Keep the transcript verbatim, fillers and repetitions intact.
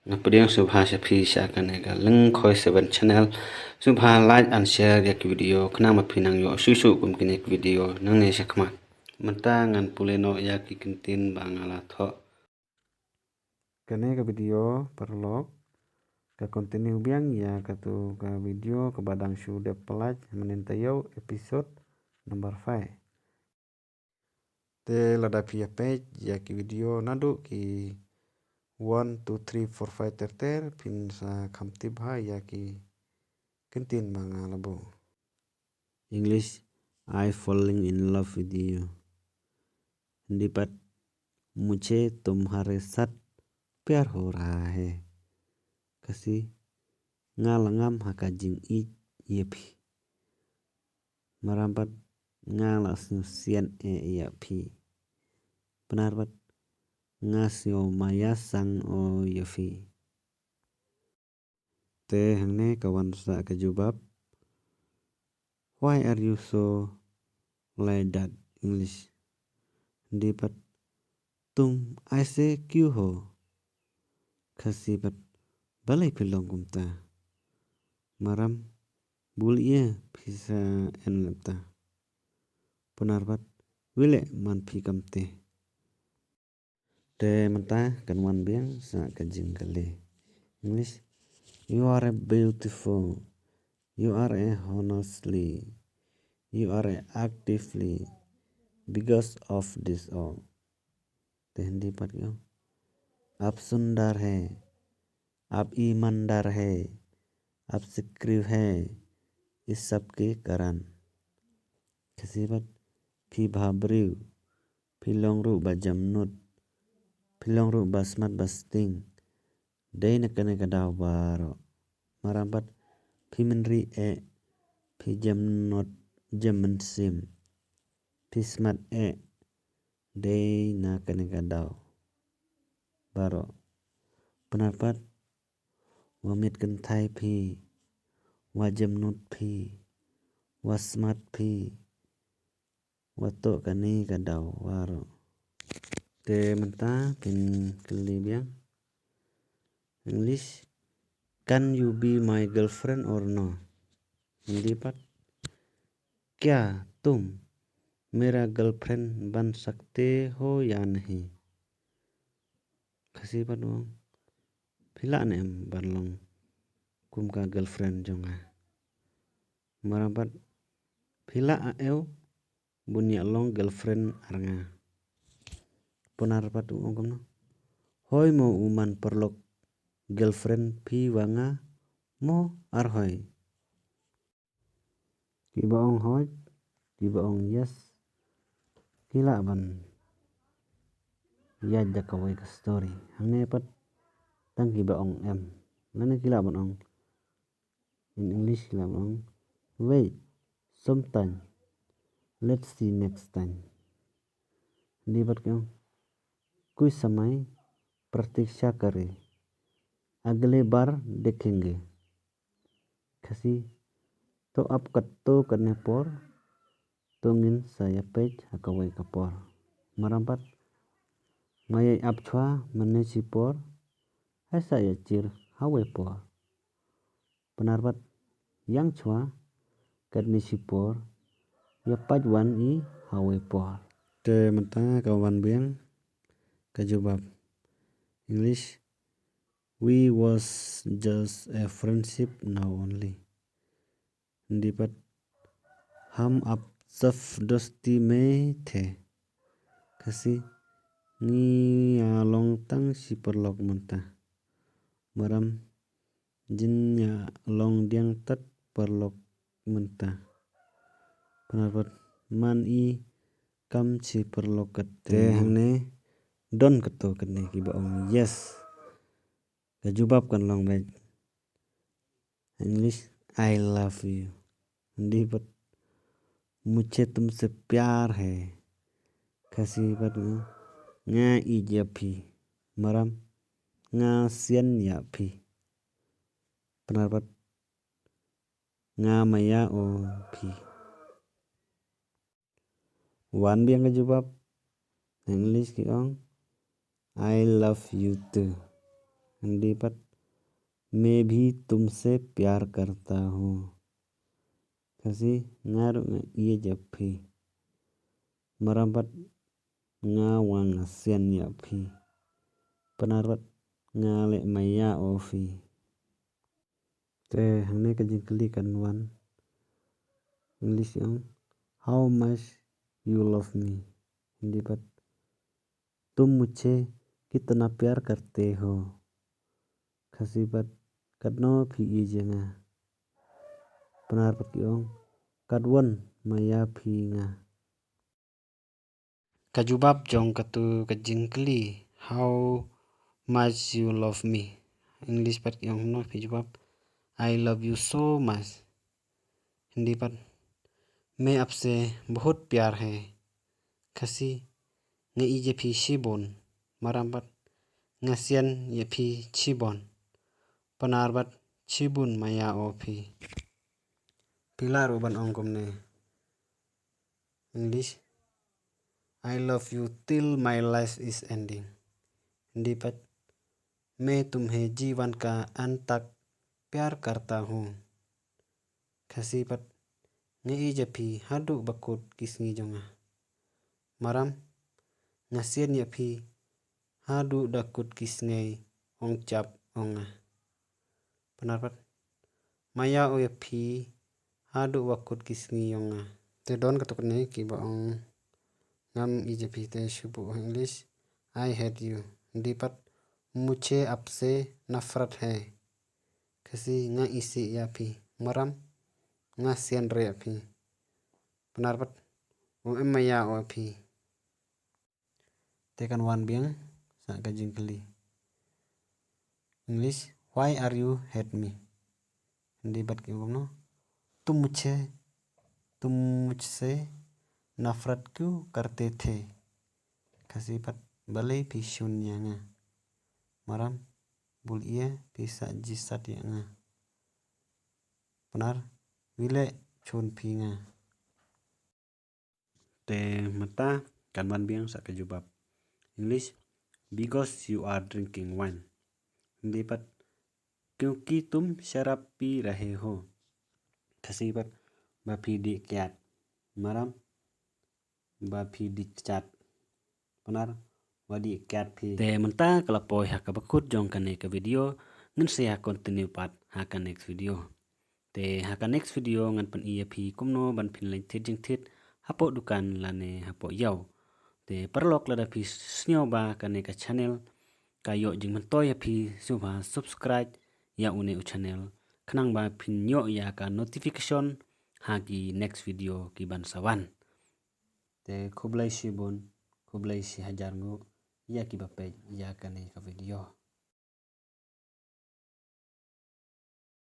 Nga pdiang sngewbha sha phi sha kane ka Lyngkhoi Seven Channel. Sngewbha like and share ïa ki video khnang ba phin nang ïoh shuh shuh kum kine ki video nangne shakhmat. Mynta ngan pule noh ïa ki kyntien ba nga la thoh. Kane ka video paralok ka continue biang ïa katu ka video kaba dang shu dep pynlait mynnin taïew, episode number five. Te lada phi ïa peit ïa ki video naduh ki one, two, three, four, five ter ter phin sa kham tip bha ïa ki kyntien ba nga la buh. English, I falling in love with you. Hindi pat, mujhe tumhare saath pyar ho raha hai. Khasi, nga la ngam ha ka jingïeit ïa phi. Maram pat, nga la sngewsih eh ïa phi. Pnar pat, nga sngew maya sang o ïa phi. Te hangne ka wan sa ka jubab. Why are you so like that? English. Hindi pat, tum aise kyun ho? Khasi pat, balei phi long kumta? Maram, bul ïa phi sa en lepta. Pnar pat, wile man phi kamte. Te mynta kan wan biang sa ka jingkylli. English. You are a beautiful. You are a honestly. You are a actively. Because of this all. Te Hindi pat kyo. Aap sundar hai. Aap imandar hai. Aap sikriv hai. Is sab ke karan. Khasi pat. Phi bha briew. Phi long ruh ba jemnud. Phi long ruh ba smat ba sting. Dei na kane ka daw baroh. Maram pat phi mynri eh. Phi jemnud jemmynsiem. Phi smat eh. Dei na kane ka daw baroh. Pnar pat wa miat kynthai phi. Wa jemnud phi. Wa smat phi. Wa toh kane ka daw baroh. Te mynta phin kylli biang. English. Can you be my girlfriend or no? Hindi pat. Kya tum mera girlfriend ban sakte ho ya nahi? Khasi pat u ong. Phi lah ne em ban long kum ka girlfriend jong nga? Maram pat. Phi lah a ew bun ïa long girlfriend ar nga? Pnar pat u ong kumno. Hoi mo u man paralok girlfriend phi wa nga mo ar hoi? Kiba ong hoi, kiba ong yes. Ki lah ban ïaid da kawei ka story. Hangne pat tang kiba ong em. Lane ki lah ban ong. In English ki lah ban ong. Wait, sometime. Let's see next time. Hindi pat ki ong. Kuch samay pratiksha kare. Agle baar dekhenge. Khasi. To ap katto katne por. To ngin sa ïa peit ha kawei ka por. Maram pat. Nga ïai ap chwa mynne shi por. Hai sa ïa jir ha wei por. Pnar pat. Ïang chwa katne shi por. Ïa peit wan i ha wei por. Te mynta ka wan biang ka jubab. English. We was just a friendship now only. Hindi pat. Hum ab sirf dosti mein the. Khasi. Ngi ïa long tang shi paralok mynta. Maram. Jin ïa long diang tat paralok mynta. Pnar pat. Man i kam shi paralok kat te hangne. Don katto katne kiba ong yes. Ka jubab kan long beit. English, I love you. Hindi pat, mujhe tumse pyar hai. Khasi pat, nga ïeit ïa phi. Maram, nga sian ïa phi. Pnar pat, nga maya o phi. Wan biang ka jubab. English ki ong, I love you too. Hindi pat, मैं भी तुमसे प्यार करता हूँ। Khasi, nga ruh nga ïeit ïa phi. Maram pat, nga wan nga sian ïa phi. Pnar pat, nga leh maya o phi. Te hangne ka jingkylli kan wan. English ong, how much you love me? Hindi pat, तुम मुझे कितना प्यार करते हो? Khasi pat, katno phi ïeit ïa nga? Pnar pat ki ong, katwon maya phi nga? Ka jubab jong katu ka jingkylli, how much you love me? English pat ki ong kumno phi jubab, I love you so much. Hindi pat, मैं आपसे बहुत प्यार है। Khasi, nga ïeit ïa phi shibun. Maram pat, nga sian ïa phi shibun. Pnar pat, shibun maya o phi. Phi lah ruh ban ong kumne. English, I love you till my life is ending. Hindi pat, मैं तुम्हें जीवन का अंत तक प्यार करता हूँ। Khasi pat, nga ïeit ïa phi haduh ba kut ki sngi jong nga. Maram, nga sian ïa phi haduh da kut ki sngi, ong chap ong nga. Pnar pat, maya o ïa phi haduh ba kut ki sngi ong nga. Te don katto katne kiba ong ngam ïeit ïa phi te shu buh ha English, I hate you. Hindi pat, मुझे आपसे नफरत है। Khasi, nga isih ïa phi. Maram, nga sian re ïa phi. Pnar pat, um em maya o ïa phi. Te kan wan biang sa ka jingkylli. English, why are you hate me? Hindi pat ki ong kumno, तुम मुझे, तुम मुझसे नफरत क्यों करते थे? Khasi pat, balei phi shun ïa nga? Maram, bul ïa phi sa jisat ïa nga. Pnar, wi leh shun phi nga. Te mynta kan wan biang sa ka jubab. English, because you are drinking wine. Hindi pat, क्योंकि तुम शराब पी रहे हो। Khasi pat, ba phi dih kiad. Maram, ba phi dih kjat. Pnar, ba dih kiad phi. Te mynta ka la poi ha kaba kut jong kane ka video, ngin sa ïa continue pat ha ka next video. Te ha ka next video ngan pyni ïa phi kumno ban pynleit thied jingthied hapoh dukan lane hapoh ïew. Te paralok lada phi sngew ba kane ka channel ka ïoh jingmyntoi ïa phi, sngewbha subscribe ïa une u channel khnang ba phin ïoh ïa ka notification ha ki next video ki ban sa wan. Te khublei shibun, khublei shihajar nguh ïa kiba peit ïa kane ka video.